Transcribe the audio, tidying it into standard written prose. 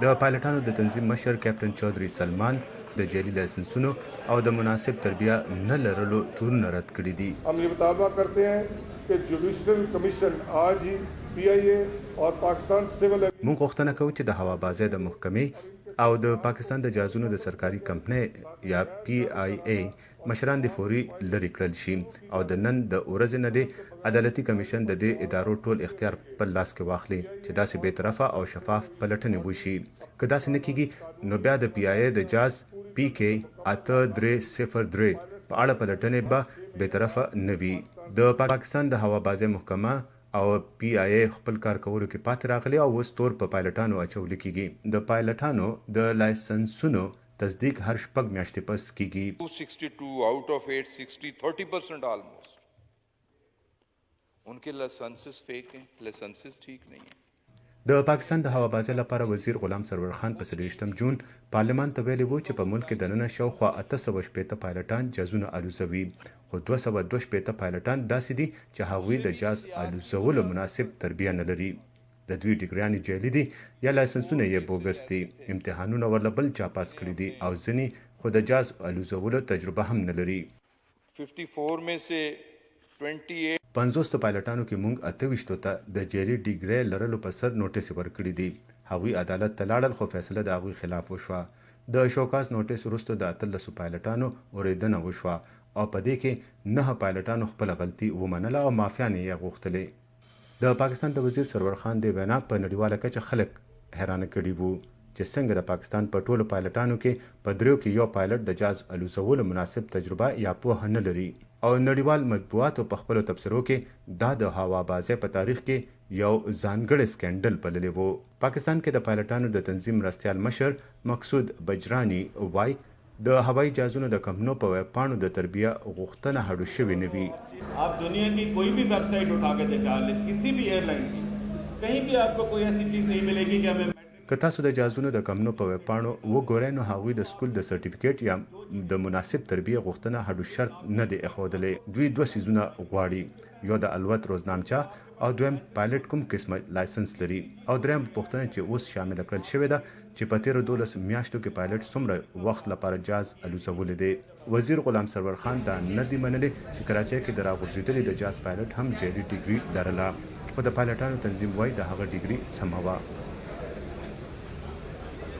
د پایلټانو د تنظیم مشر کیپټن چودري سلمان د جعلي لایسنسونو او د مناسب تربیه نه لرلو تورونه رد کړي دي. هم یې مطالبه کرتې هې که جوډیشنل کمیشن آج هی پي آی اې اور پاکستان سول موږ غوښتنه کوو چې د هوابازۍ د محکمې او د پاکستان د جهازونو د سرکاري کمپنۍ یا پي آی اې مشران دې فوري لرې کړل شي او د نن د ورځې نه دې عدالتي کمېشن د دې ادارو ټول اختیار خپل لاس کې واخلي چې داسې بې طرفه او شفاف پلټنې وشي. که داسې نه کېږي نو بیا د پي آی اې د جاز پي کې 8303 په اړه پلټنې به بې طرفه نه وي. د پاکستان د هوابازۍ محکمه او پي آی اې خپل کار کولو کې پاتې راغلې او اوس تور په پایلټانو اچول کېږي. د پایلټانو د لایسنسونو تصدیق هر شپږ میاشتې پس کیږي. 262 آوټ آف 860، 30% آلموسټ انکې لایسنسز فیک هې، لایسنسز ټھیک نهي هې. د پاکستان د هوابازۍ لپاره وزیر غلام سرور خان په 24 جون پارلمان ته ویلي وو چې په ملک کې دننه شاوخوا 860 پایلټان جازونه الوزوي خو 262 پایلټان داسې دي چې هغوی د جاز الوزولو مناسب تربیه نه لري. د دوی ډګریانې جعلي دي یا لایسنسونه یې بوګس دي، امتحانونه ورله بل چا پاس کړي دي او ځینې خو د جاز الوزولو تجربه هم نه لري. 54 مې سې 28. پنځوستو پایلټانو کې مونږ اته ویشتو ته د جعلي ډیګرۍ لرلو په سر نوټسې ورکړي دي. هغوی عدالت ته لاړل خو فیصله د هغوی خلاف وشوه. د شوکاز نوټس وروسته د اتلسو پایلټانو اورېدنه وشوه او په دې کې نهه پایلټانو خپله غلطي ومنله او معافیانې یې غوښتلې. د پاکستان د وزیر سرور خان دې وینا په نړیواله کچه خلک حیرانه کړي وو چې څنګه د پاکستان په ټولو پایلټانو کې په دریو کې یو پایلټ د جاز الوزولو مناسب تجربه یا پوهه نه لري او نړیوال مطبوعاتو په خپلو تبصرو کې دا د هوابازۍ په تاریخ کې یو ځانګړی سکینډل بللی وو. پاکستان کې د پایلټانو د تنظیم مرستیال مشر مقصود بجراني وايي، د هوایي جهازونو د کمپنو په ویب پاڼو د تربیه غوښتنه هډو شوې نه وي. آپ دنیا کی کوئی بھی ویب سائٹ اٹھا کے دکھا لیں کسی بھی ایئر لائن کی، کہیں بھی آپ کو کوئی ایسی چیز نہیں ملے گی کہ ہمیں که تاسو د جهازونو د کمپنو په ویب پاڼو وګورئ نو هغوی د سکول د سرټیفیکیټ یا د مناسب تربیې غوښتنه هډو شرط نه دی اېښودلی. دوی دوه څیزونه غواړي، یو د الوت روزنامچه او دویم پایلټ کوم قسمه لایسنس لري او درېیمه پوښتنه چې اوس شامله کړل شوې ده چې په تېرو 12 میاشتو کې پایلټ څومره وخت لپاره جاز الوزولی دی. وزیر غلام سرور خان دا نه دي منلې چې کراچۍ کې د راغورځېدلي د جاز پایلټ هم جعلي ډګري لرله، خو د پایلټانو تنظیم وايي د هغه ډګري سمه وه.